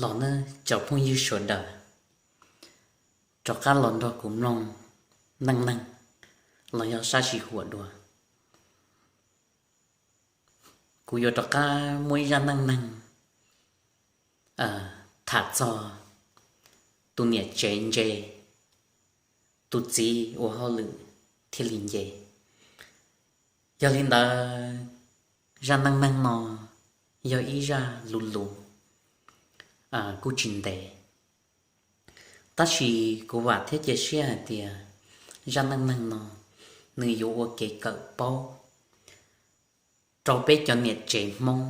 Los nawb cov phooj ywg sawv daws, rov qab los nrog kuv mloog neej neeg los yog sab sij huam dua. Kuv yuav rov qab muaj ib zaj neej neeg tham txog tus niam tsev ntse, tus txiv ua hauj lwm thiaj li nce. Yog li ntawd, zaj neej neeg no yog ib zaj luv luv, kuj tsis ntev. Tab sis kuv vam thiab cia siab hais tias zaj neej neeg no nws yuav ua kev kawm paub rau peb cov niam tsev Hmoob,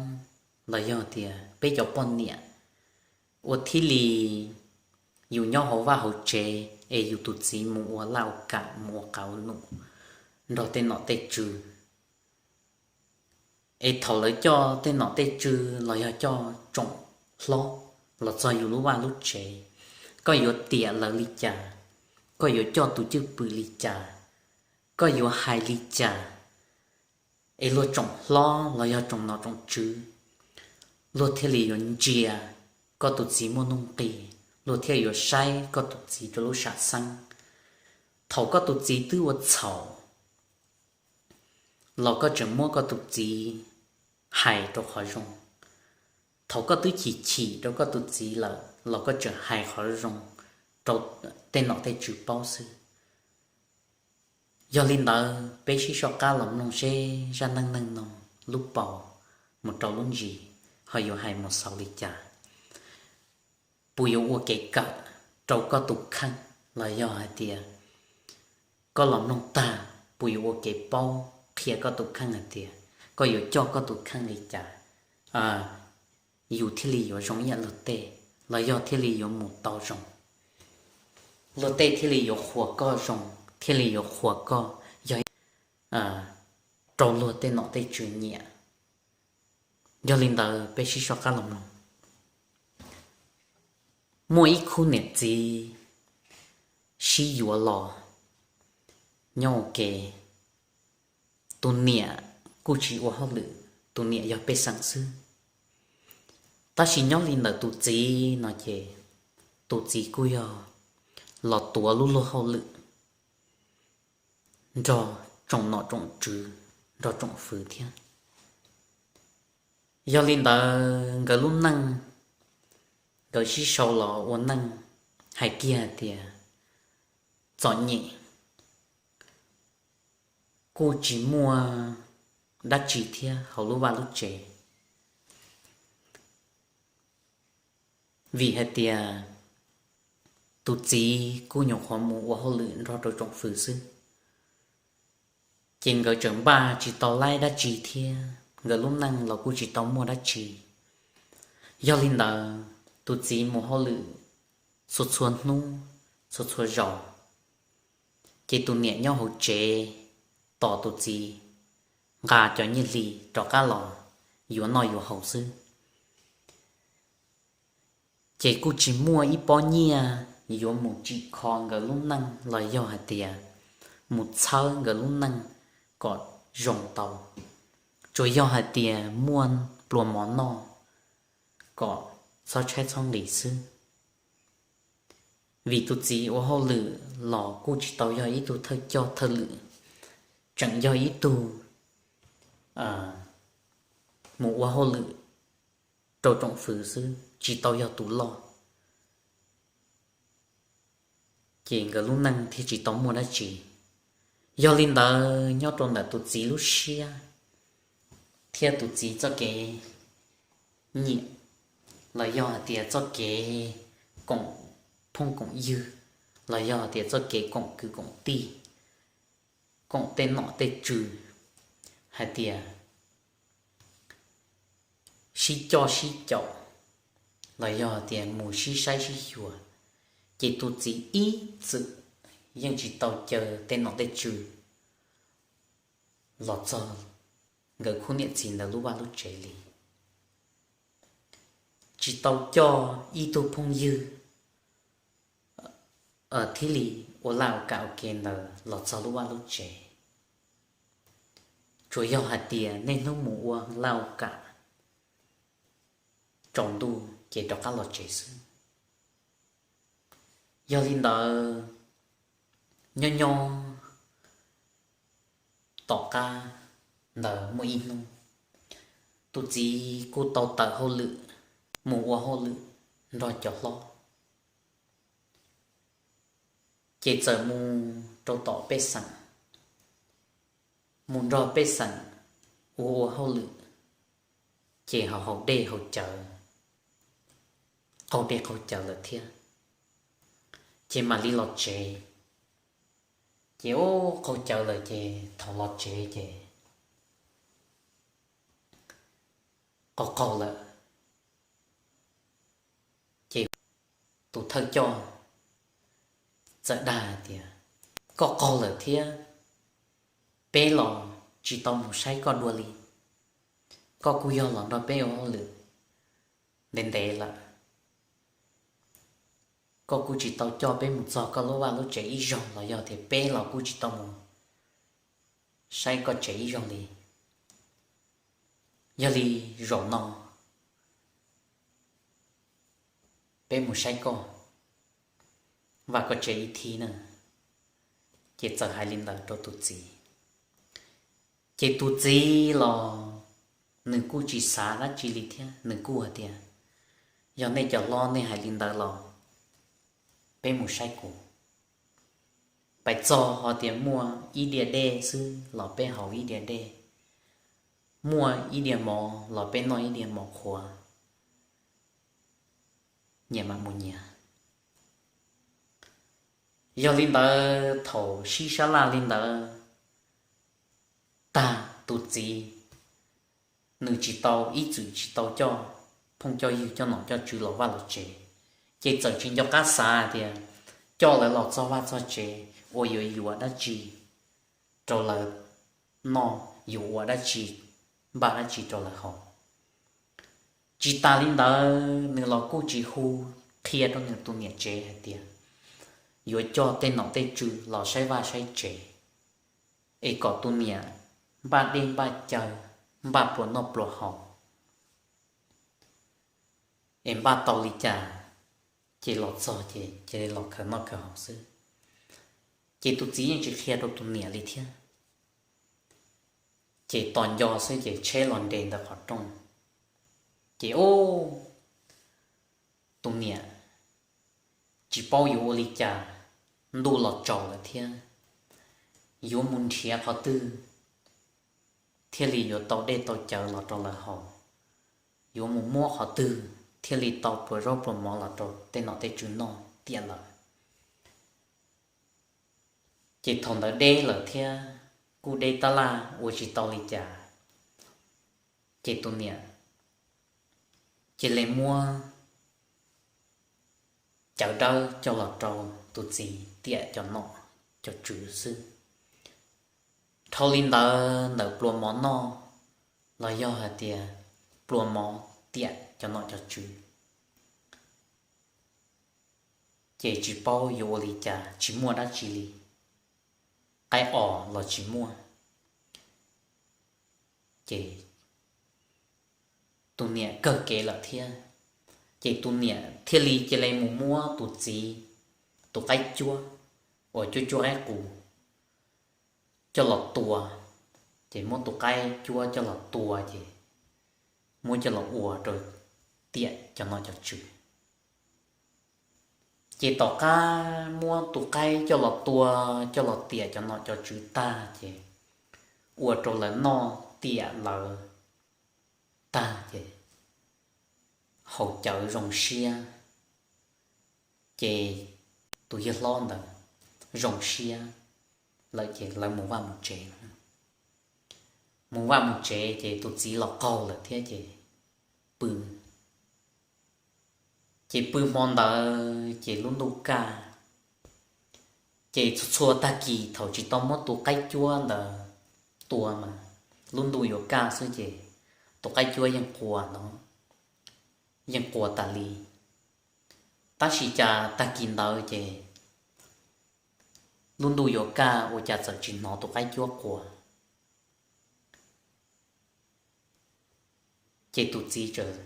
los yog tias peb cov poj niam uas thiaj li yus nyob hauv vaj hauv tsev es yus tus txiv mus ua laj ua kam mus ua qav ua num nrog tej nom tej tswv. Es thaum lawv coj tej nom tej tswv los yog coj tsoom hlob los txog yus lub vaj lub tsev, koj yuav tiam lawv li cas, koj yuav coj tus cwj pwm li cas, koj yuav hais li cas, es luag tsoom hlob los yog tsoom nom tsoom tswv, luag thiaj li yuav ntsia koj tus txiv muaj nuj nqis, luag thiaj yuav saib koj tus txiv rau lub sam xeeb. Thaum koj tus txiv twb ua txhaum los koj tseem muab koj tus txiv hais rau qhov zoo. Thaum koj twb chim chim rau koj tus txiv lawm los koj tseem hais qhov zoo rau tej nom tej tswv paub xwb. Yog li ntawd, peb sib soj qab los mloog seb zaj neej neeg no lub paus mus rau lub ntsis ho yuav hais mus xaus li cas. Puas yuav ua kev kawm rau koj tus kheej, los yog hais tias koj los mloog tag puas yuav ua kev paub qhia koj tus kheej hais tias koj yuav coj koj tus kheej li cas, yus thiaj li yuav zoo ib yam luag tej, los yog thiaj li yuav mus tau zoo, luag tej thiaj li yuav qhuas koj zoo, thiaj li yuav qhuas koj yog rau luag tej nom tej tswv nyiam. Yog li ntawd, peb sib soj qab los mloog. Muaj ib khub niam txiv sib yuav los nyob ua ke. Tus niam kuj tsis ua hauj lwm, tus niam yog pej xeem xwb. Tab sis nyob li ntawm tus txiv no ces tus txiv kuj yog los tuav lub luag hauj lwm nrog tsoom nom tsoom tswv, nrog tsoom fwv thiab. Yog li ntawd nkawd lub neej, nkawd sib sau los ua neej, hais kiag hais tias txom nyem, kuj tsis muaj dab tsi thiab hauv lub vaj lub tsev. Vim hais tias tus txiv kuj nyuam qhuav mus ua hauj lwm nrog rau tsoom fwv xwb, ces nkawd tseem npaj tsis tau laib dab tsi thiab nkawd lub neej los kuj tsis tau muaj dab tsi. Yog li ntawd, tus txiv mus hauj lwm txhua txhua hnub, txhua txhua zaus, ces tus niam nyob hauv tsev tos tus txiv nqa cov nyiaj hli rov qab los yuav noj yuav haus xwb. Ces kuj tsis muaj ib pob nyiaj yuav mus tsim kho nkawd lub neej los yog hais tias mus txhawb nkawd lub neej kom zoo tau. Tsuas yog hais tias muaj pluas mov noj kom txhob tshaib txhob nqhis xwb. Vim tus txiv ua hauj lwm los kuj tsis tau yog ib tug thawj coj thawj lwm, tseem yog ib tug mus ua hauj lwm rau tsoom fwv xwb, tsis tau yog tus loj. Ces nkawd lub neej thiaj tsis tau muaj dab tsi. Yog li ntawd, nyob rau ntawm tus txiv lub siab thiab tus txiv txoj kev nyiam, los yog hais tias txoj kev koom phooj koom ywg, los yog hais tias txoj kev koom kwv koom tij, koom tej nom tej tswv, hais tias sib coj sib caum, los yog tias mus sib saib sib xyuas, ces tus txiv ib txwm yeej tsis tau caw tej nom tej tswv los txog nkawd khub niam txiv ntawd lub vaj lub tsev li. Tsis tau coj ib tug phooj ywg thiaj li ua laj ua kam ua ke ntawd los txog lub vaj lub tsev. Tsuas yog hais tias niaj hnub mus ua laj ua kam tsaus ntuj, ces rov qab los tsev xwb. Yog li ntawd, nyob nyob tom qab ntawd muaj ib hnub, tus txiv kuj tau tawm hauj lwm mus ua hauj lwm nrog cov hlob, ces txawm mus rau tom pej xeem, mus nrog pej xeem ua ua hauj lwm, ces haus haus dej haus cawv, qaug dej qaug cawv lawm thiab, ces mam li los tsev. Ces ub qaug cawv lawm ces thaum los tsev ces qaug qaug lawm, ces tus thawj coj txawm dag hais tias, koj qaug lawm thiab, peb los tsis tau mus saib koj dua li. Koj kuj yog los nrog peb ua hauj lwm ntev ntev lawm, koj kuj tsis tau coj peb mus txog koj lub vaj lub tsev ib zaug los yog tias peb los kuj tsis tau mus saib koj tsev ib zaug li. Yog li zaum no peb mus saib koj vaj koj tsev ib thib na. Ces txawm hais li ntawd rau tus txiv. Ces tus txiv los nws kuj tsis xav dab tsi li thiab, nws kuj hais tias, yog nej cov hlob nej hais li ntawd los peb mus saib kuv. Pais txog ho tias muaj ib diav dej xwb los peb haus ib diav dej, muaj ib diav mov los peb noj ib diav mov qhuav, nyias mam mus nyias. Yog li ntawd thaum sib sab laj li ntawd tag, tus txiv nws tsis tau, ib txwm tsis tau coj phooj coj ywg coj nom coj tswv los vaj los tsev, ces txawm tsis nco qab xav tias coj lawv los txog vaj txog tsev uas yuav yuav dab tsi rau lawv noj, yuav ua dab tsi, npaj dab tsi rau lawv haus. Tsis tas li ntawd nws los kuj tsis hu qhia rau nws tus niam tsev hais tias yuav coj tej nom tej tswv los saib vaj saib tsev, es kom tus niam npaj dej npaj cawv, npaj pluas noj pluas haus, es npaj tau li cas ces los txog ces cia li los khaws noj khaws haus xwb. Ces tus txiv yeej tsis qhia rau tus niam li thiab. Ces tos nco xwb ces tsheb los nres ntawm qhov rooj. Ces ub, tus niam tsis paub yuav ua li cas, ntuj los tsaus lawm thiab, yuav mus nrhiav qhov twg thiaj li yuav tau dej tau cawv los rau lawv haus, yuav mus muab qhov twg thiaj li tau pluas zaub pluas mov los rau tej nom tej tswv noj tiam lawm. Ces thaum ntawd deb lawm thiab, kuj deb tab laj ua tsis tau li cas, ces tus niam cia li muab cawv dawb coj los rau tus txiv tiam cov nom cov tswv xwb. Dhau li ntawd ntawm pluas mov noj los yog hais tias pluas mov tiam cov nom cov tswv, ces tsis paub yuav ua li cas, tsis muaj dab tsi li, qaib os los tsis muaj. Ces tus niam kawg kev lawm thiab, ces tus niam thiaj li cia li mus muab tus txiv tus qaib cuab uas cuab cuab qaib qus coj los tua, ces muab tus qaib cuab coj los tua ces muab coj los ua rau tiam cov nom cov tswv. Ces tom qab muab tus qaib coj los tua, coj los tiam cov nom cov tswv tag ces ua rau lawv noj tiam lawv tag ces haus cawv zoo siab, ces tus yawg hlob ntawd zoo siab lawm ces lawv mus vaj mus tsev. Mus vaj mus tsev ces tus txiv los qaug lawm thiab ces pw. Ces pw hmo ntawd ces lub ntuj kaj, ces txhua txhua tag kis thaum tsis tau muab tus qaib cuab ntawd tua mas lub ntuj yuav kaj xwb ces tus qaib cuab yeej quas no, yeej quas tas li. Tab sis cas tag kis ntawd ces lub ntuj yuav kaj ua cas txawm tsis hnov tus qaib cuab quas. Ces tus txiv txawm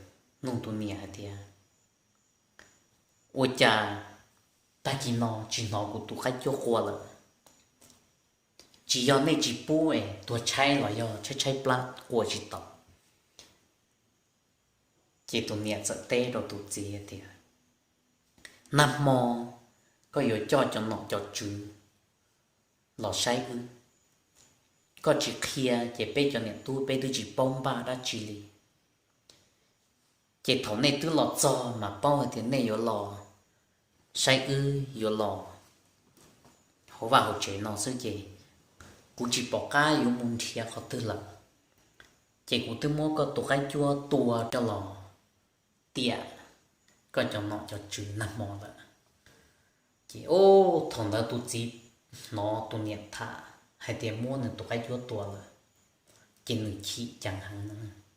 nug tus niam hais tias, Ua cas tag kis no tsis hnov kuv tus qaib cuab qua lawm? Tsis yog nej tsis pub es tuag tshaib los yog tshaib tshaib plab qua tsis tau? Ces tus niam txawm teb rau tus txiv tias, nag hmo koj yuav coj cov nom cov tswv los saib wb. Koj tsis qhia ces peb cov niam tub peb twb tsis paub npaj dab tsi li. Ces thaum nej twb los txog mas paub hais tias nej yuav los saib wb, yuav los hauv vaj hauv tsev no xwb ces kuv tsis pom qab yuav mus nrhiav qhov twg lawm. Ces kuv twb muab koj tus qaib cuab tua rau los tiam koj cov nom cov tswv nag hmo lawm. Ces thaum ntawd tus txiv hnov tus niam tham hais tias muab nws tus qaib cuab tua lawm, ces nws chim ceev heev,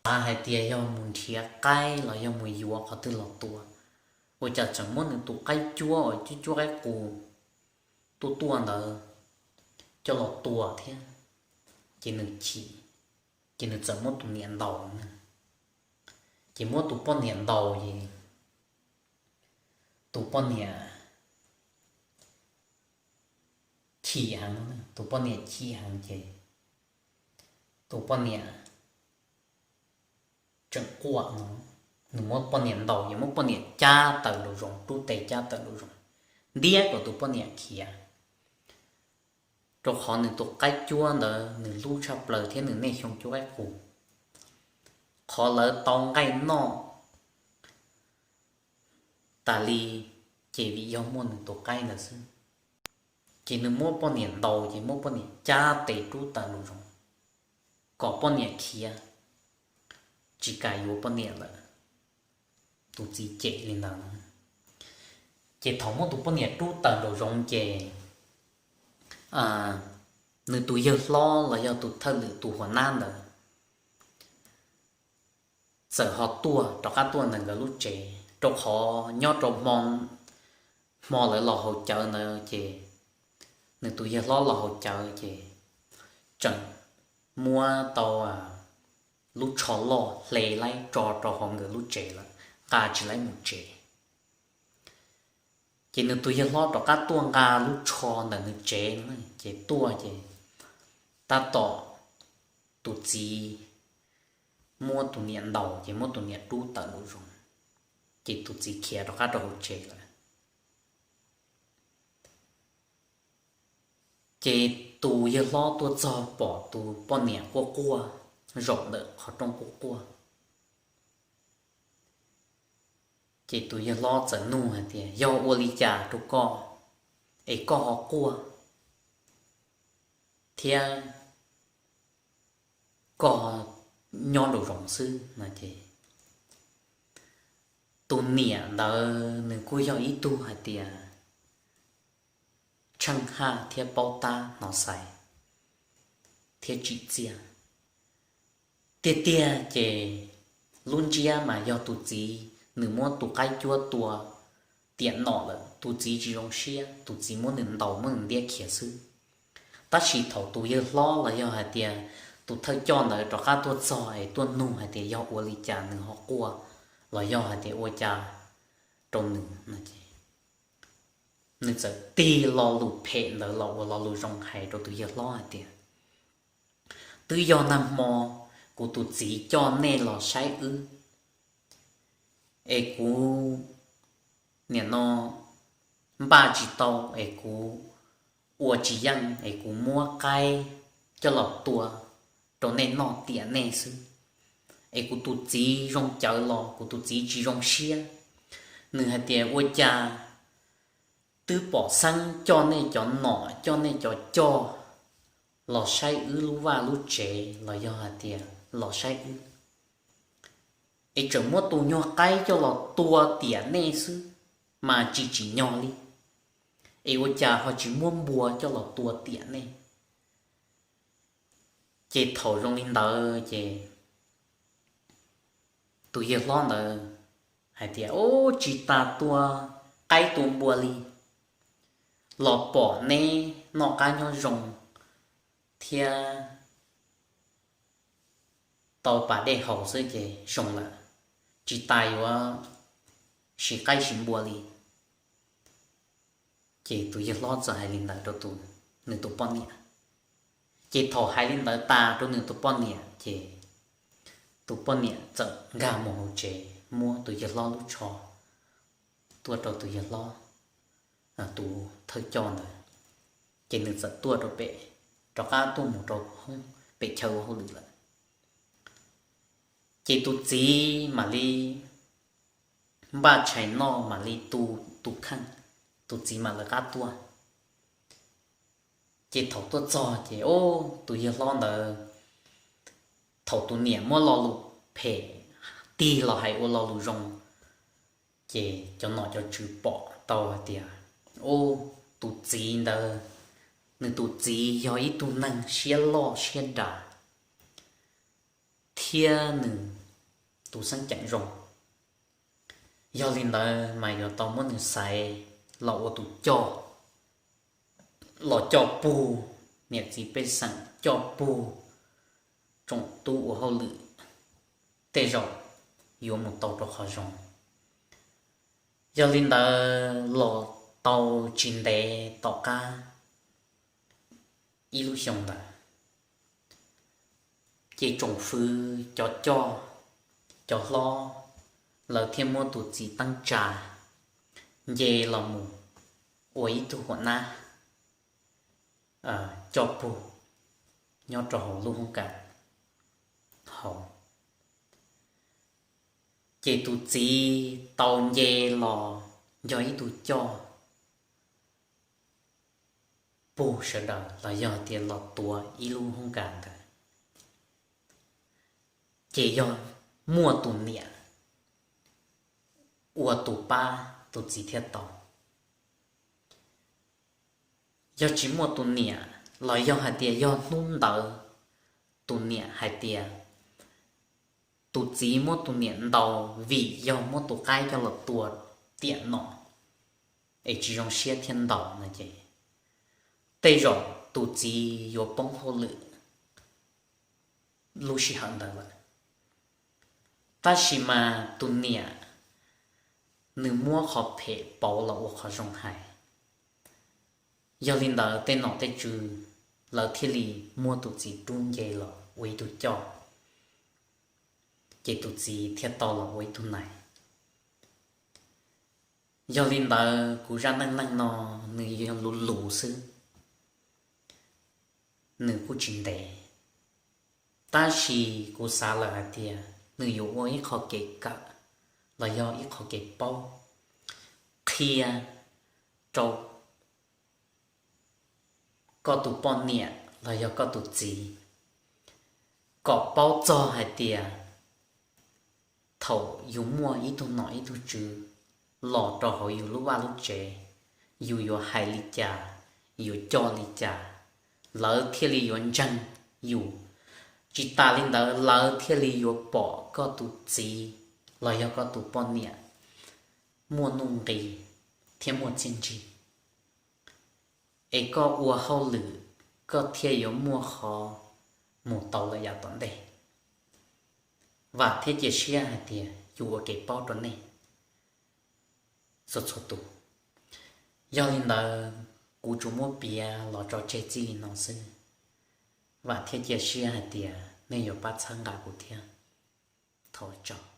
xav hais tias yog mus nrhiav qaib los yog mus yuav qhov twg los tua, ua cas tseem muab nws tus qaib cuab uas cuab cuab qaib qus tuaj tuaj ntawd coj los tua thiab. Ces nws chim, ces nws txawm muab tus niam ntaus. Ces muab tus poj niam ntaus ces tus poj niam chim heev, tus poj niam chim heev ces tus poj niam tseem quaj no. Nws muab poj niam ntaus ces muab poj niam cab tawm nraum zoov, rub tes cab tawm nraum zoov, ntiab kom tus poj niam khiav, rau qhov nws tus qaib cuab ntawd nws hlub tshaj plaws thiab nws niaj xyoo cuab qaib qus. Qhov lawv tau nqaij noj tas li ces vim yog muaj nws tus qaib ntawd xwb. Ces nws muab poj niam ntaus ces muab poj niam cab tes rub tawm nraum zoov kom poj niam khiav, tsis kam yuav poj niam lawm. Tus txiv cem li ntawd. Ces thaum muab tus poj niam rub tawm nraum zoov ces nws tus yawg hlob los yog tus thawj lwm tus huas nab ntawd txawm ho tuaj rov qab tuaj ntawm nkawd lub tsev, rau qhov nyob rau hmo lawv los haus cawv ntawd ces nws tus yawg hlob los haus cawv ces tseem muab tau lub tsho loj hle laib tso rau hauv nkawd lub tsev lawm, nqa tsis laib mus tsev. Ces nws tus yawg hlob rov qab tuaj nqa lub tsho ntawm nws tsev no ces tuaj ces tab tom tus txiv muab tus niam ntaus ces muab tus niam rub tawm nraum zoov, ces tus txiv khiav rov qab rau hauv tsev lawm. Ces tus yawg hlob tuaj txog pom tus poj niam quaj quaj zaum ntawm qhov rooj quaj quaj. Ces tus yawg hlob txawm nug hais tias, yog ua li cas rau koj es koj ho quaj thiab koj nyob nraum zoov xwb no ces tus niam ntawd nws kuj yog ib tug hais tias tsheej haj thiab paub tab hnov xaiv thiab tsim txiaj. Tiag tiag ces lub ntsiab mas yog tus txiv nws muab tus qaib cuab tua tiam nom lawm, tus txiv tsis zoo siab, tus txiv muab nws ntaus muab nws ntiab khiav xwb. Tab sis thaum tus yawg hlob los yog hais tias tus thawj coj ntawd rov qab tuaj txog es tuaj nug hais tias yog ua li cas nws ho quaj los yog hais tias ua cas rau nws no ces nws txawm tig lo lus phem ntawd los ua lo lus zoo hais rau tus yawg hlob hais tias, twb yog nag hmo kuv tus txiv coj nej los saib wb es kuv nim no npaj tsis tau es kuv ua tsis yeej es kuv muab qaib coj los tua rau nej noj tiam nej xwb. Es kuv tus txiv zoo cawv los kuv tus txiv tsis zoo siab, nws hais tias ua cas twb pom xeeb coj nej cov nom coj nej cov coj los saib wb lub vaj lub tsev los yog hais tias los saib wb, es tseem muab tus nyuag qaib coj los tua tiam nej xwb mas tsis tsim nyog li, es ua cas ho tsis muab npua coj los tua tiam nej? Ces thaum zoo li ntawd ces tus yawg hlob ntawd hais tias, ub, tsis tas tua qaib tua npua li, los pom neb noj qab nyob zoo thiab tau pas dej haus xwb ces zoo lawm, tsis tas yuav siv qaib siv npua li. Ces tus yawg hlob txawm hais li ntawd rau nws tus poj niam. Ces thaum hais li ntawd tas rau nws tus poj niam ces tus poj niam txawm nkag mus hauv tsev muab tus yawg hlob lub tsho tuaj rau tus yawg hlob, tus thawj coj ntawd. Ces nws txawm tuaj rau pem, rov qab tuaj mus rau hoob pem chaw ua hauj lwm lawm. Ces tus txiv mam li npaj tshais noj mam li tu tus kheej, tus txiv mam lawv qab tuaj. Ces thaum tuaj txog ces tus yawg hlob ntawd, thaum tus niam muab lo lus phem tig los hais ua lo lus zoo, ces cov nom cov tswv pom tau hais tias, ub, tus txiv ntawd, nws tus txiv yog ib tug neeg siab loj siab dav thiab nws tus xeeb ceem zoo. Yog li ntawd mas yuav tau muab nws xaiv los ua tus coj, los coj pug niam txiv pej xeem, coj pug tsoom tub ua hauj lwm, tej zaum yuav mus tau rau qhov zoo. Yog li ntawd los tau tsis ntev tom qab ib lub xyoo ntawd, ces tsoom fwv cov coj, cov hlob, lawv thiaj muab tus txiv teeb tsa nce los mus ua ib tug huam nab coj pug nyob rau hauv lub hoob kas hauv. Ces tus txiv tau nce los nco ib tug coj pug sawv daws los yog tias los tuav ib lub hoob kas ntawd, ces yog muaj tus niam ua tus pab tus txiv thiaj tau. Yog tsis muaj tus niam los yog hais tias yog hnub ntawd tus niam hais tias tus txiv muab tus niam ntaus vim yog muab tus qaib coj los tua tiam no es tsis zoo siab thiaj ntaus no ces tej zaum tus txiv yuav poob hauj lwm lub sij hawm ntawd lawm. Tab sis mas tus niam nws muab qhov phem pauv los ua qhov zoo hais. Yog li ntawd tej nom tej tswv lawv thiaj li muab tus txiv rub nce los ua ib tug coj, ces tus txiv thiaj tau los ua ib tug nais. Yog li ntawd kuv zaj neej neeg no nws yog luv luv xwb, nws kuj tsis ntev, tab sis kuv xav lawm hais tias nws yuav ua ib qho kev kawm los yog ib qho kev paub qhia rau koj tus poj niam los yog koj tus txiv kom paub txog hais tias thaum yus muaj ib tug nom ib tug tswv los rau hauv yus lub vaj lub tsev, yus yuav hais li cas, yuav coj li cas, lawv thiaj li yuav ntseeg yus. Tsis tas li ntawd lawv thiaj li yuav pom koj tus txiv los yog koj tus poj niam muaj nuj nqis thiab muaj txiaj ntsig. Es koj ua hauj lwm koj thiaj yuav muaj qhov mus tau lawm yav tom ntej. Vam thiab cia siab hais tias yuav ua kev paub rau nej txhua txhua tus. Yog li ntawd kuv tsuas muab piav los tso tseg txij li no xwb. Vam thiab cia siab hais tias nej yuav pab txhawb nqa kuv thiab. Thov tsaug.